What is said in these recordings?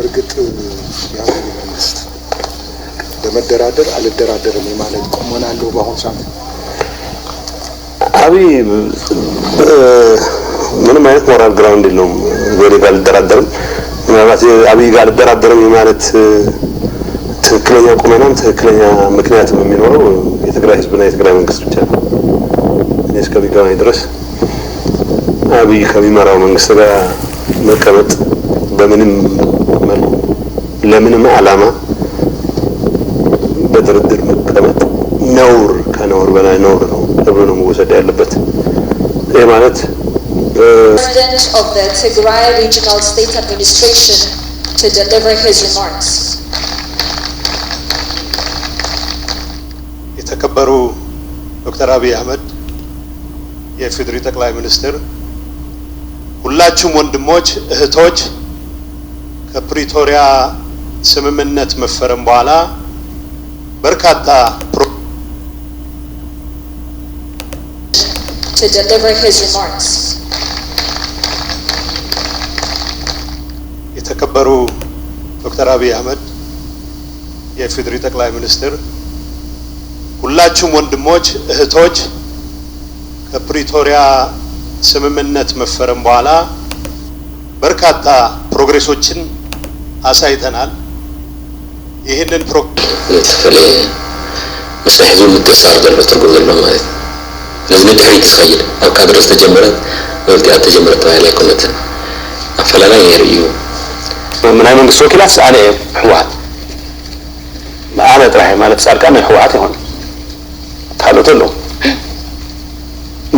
እርግጥ የአብይ መንግስት ለመደራደር አልደራደርም የማለት ቁመና አለው በአሁኑ ሰዓት? አብይ ምንም አይነት ሞራል ግራውንድ የለውም። ኢህአዴግ አልደራደርም፣ ምናልባት አብይ ጋር አልደራደርም የማለት ትክክለኛ ቁመናም ትክክለኛ ምክንያትም የሚኖረው የትግራይ ህዝብና የትግራይ መንግስት ብቻ ነው። እኔ እስከሚገባኝ ድረስ አብይ ከሚመራው መንግስት ጋር መቀመጥ በምንም መልኩ ለምንም ዓላማ በድርድር መቀመጥ ነውር፣ ከነውር በላይ ነውር ነው ተብሎ ነው መወሰድ ያለበት። ይህ ማለት President of the Tigray Regional State Administration to deliver his remarks. የተከበሩ ዶክተር አብይ አህመድ፣ የኢፌዴሪ ጠቅላይ ሚኒስትር፣ ሁላችሁም ወንድሞች እህቶች፣ ከፕሪቶሪያ ስምምነት መፈረም በኋላ በርካታ to deliver his remarks. የተከበሩ ዶክተር አብይ አህመድ፣ የኢፌዴሪ ጠቅላይ ሚኒስትር፣ ሁላችሁም ወንድሞች እህቶች፣ ከፕሪቶሪያ ስምምነት መፈረም በኋላ በርካታ ፕሮግሬሶችን አሳይተናል። ይህንን ፕሮ ዝተፈለየ ምስ ሕዚ ምትእስሳር ዘሎ ትርጉም ዘለዎ ማለት እዩ። ስለዚ ንድሕሪት ዝኸይድ ኣብ ካድረ ዝተጀመረት መብልቲኣ ተጀመረት ተባሂላ ኣይኮነትን። ኣፈላላይ ነይሩ እዩ። ናይ መንግስቲ ወኪላት ኣነ እየ ህወሓት ኣነ ጥራሕ ማለት ፃድቃን ናይ ህወሓት ይኾን ካልኦት ኣለዉ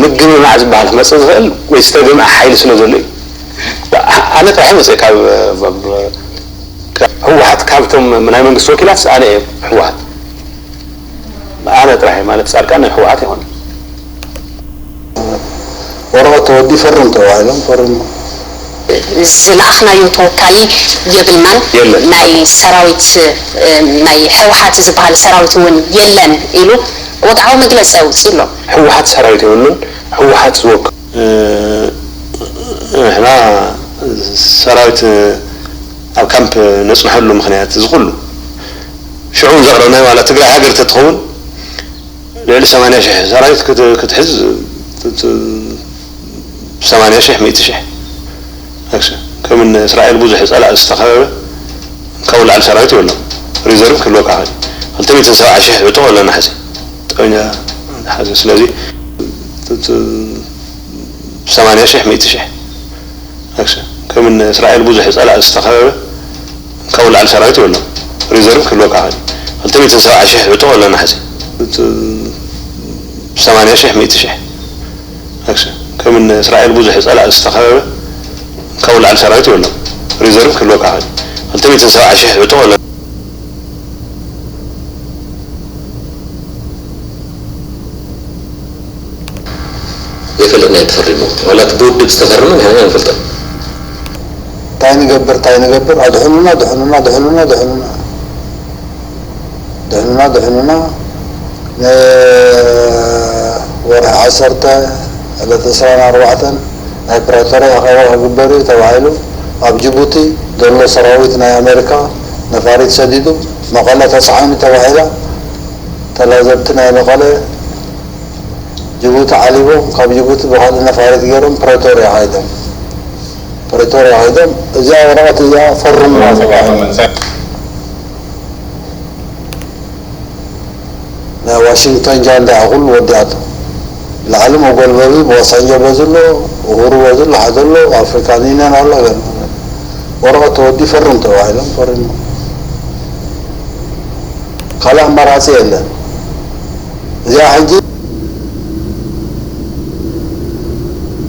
ምግምማዕ ዝበሃል ክመፅእ ዝኽእል ወይ ዝተገምዐ ሓይሊ ስለ ዘሎ እዩ ኣነ ጥራሕ ይመፅእ ካብ ህወሓት ካብቶም ናይ መንግስቲ ወኪላት ኣነ እየ ህወሓት ኣነ ጥራሕ ማለት ፃድቃን ናይ ህወሓት ይኾን ወረቐት ተወዲ ፈርም ተባሂሎም ፈርሙ። ዝለኣኽናዮ ተወካሊ የብልናን ናይ ሰራዊት ናይ ህወሓት ዝበሃል ሰራዊት እውን የለን ኢሉ ወግዓዊ መግለፂ ኣውፂኡ ኣሎ። ህወሓት ሰራዊት የብሉን ህወሓት ዝወክል ንሕና ሰራዊት ኣብ ካምፕ ነፅንሐሉ ምኽንያት እዚ ኩሉ ሽዑ እውን ዘቕረብናዮ ዋላ ትግራይ ሃገር ተትኸውን ልዕሊ ሰማንያ ሽሕ ሰራዊት ክትሕዝ ሰማንያ ሽሕ ሚእቲ ሽሕ ከም እስራኤል ብዙሕ ፀላእ ዝተኸበበ ካብኡ ላዕሊ ሰራዊት የብሎም ሪዘርቭ ክህልወካ ክእል ክልተ ሚእትን ሰብዓ ሽሕ ዕጡቕ ኣለና ሓዚ ጠበኛ ሓዚ ስለዚ ሰማንያ ሽሕ ሚእቲ ሽሕ ከም እስራኤል ብዙሕ ፀላእ ዝተኸበበ ካብኡ ላዕሊ ሰራዊት የብሎም ሪዘርቭ ክህልወካ ክእል ክልተ ሚእትን ሰብዓ ሽሕ ዕጡቕ ኣለና ሕዚ ሰማንያ ሽሕ ሚእቲ ሽሕ ከም እስራኤል ብዙሕ ፀላእ ዝተኸበበ ካብኡ ላዕሊ ሰራዊት የብሎም ሪዘርቭ ክህልወካ ክእል ክልተ ሚእትን ሰብዓ ሽሕ ዕጡቕ ኣለና ዘይፈልጥ ናይ ተፈሪሙ ዋላ እቲ ብውድብ ዝተፈረመ ንሕና ንፈልጦ እንታይ ንገብር እንታይ ንገብር ኣድሕኑና ድሕኑና ድሕኑና ድሕኑና ድሕኑና ድሕኑና ንወርሒ ዓሰርተ ዕለት ዕስራን ኣርባዕተን ናይ ፕሪቶርያ ኣኼባ ክግበር እዩ ተባሂሉ ኣብ ጅቡቲ ዘሎ ሰራዊት ናይ ኣሜሪካ ነፋሪት ሰዲዱ መቐለ ተፃዒኑ ተባሂላ ተላዘብቲ ናይ መቐለ ጅቡቲ ዓሊቦም ካብ ጅቡቲ ብካልእ ነፋሪት ገይሮም ፕሪቶርያ ከይዶም ፕሪቶርያ ከይዶም እዚኣ ወረቐት እዚኣ ፈርሙዋ ተባሂሉ ናይ ዋሽንግተን ጃንዳ ኩሉ ወዲኣቶ ላዕሊ መጎልበቢ ብኦሳንጆ በዝሎ ኡሁሩ በዝሎ ሓደ ኣሎ ኣፍሪካን ዩኒየን ኣሎ ገለ ወረቐት ተወዲ ፈርም ተባሂሎም ፈሪሞም ካልእ ኣማራፂ የለን እዚኣ ሕጂ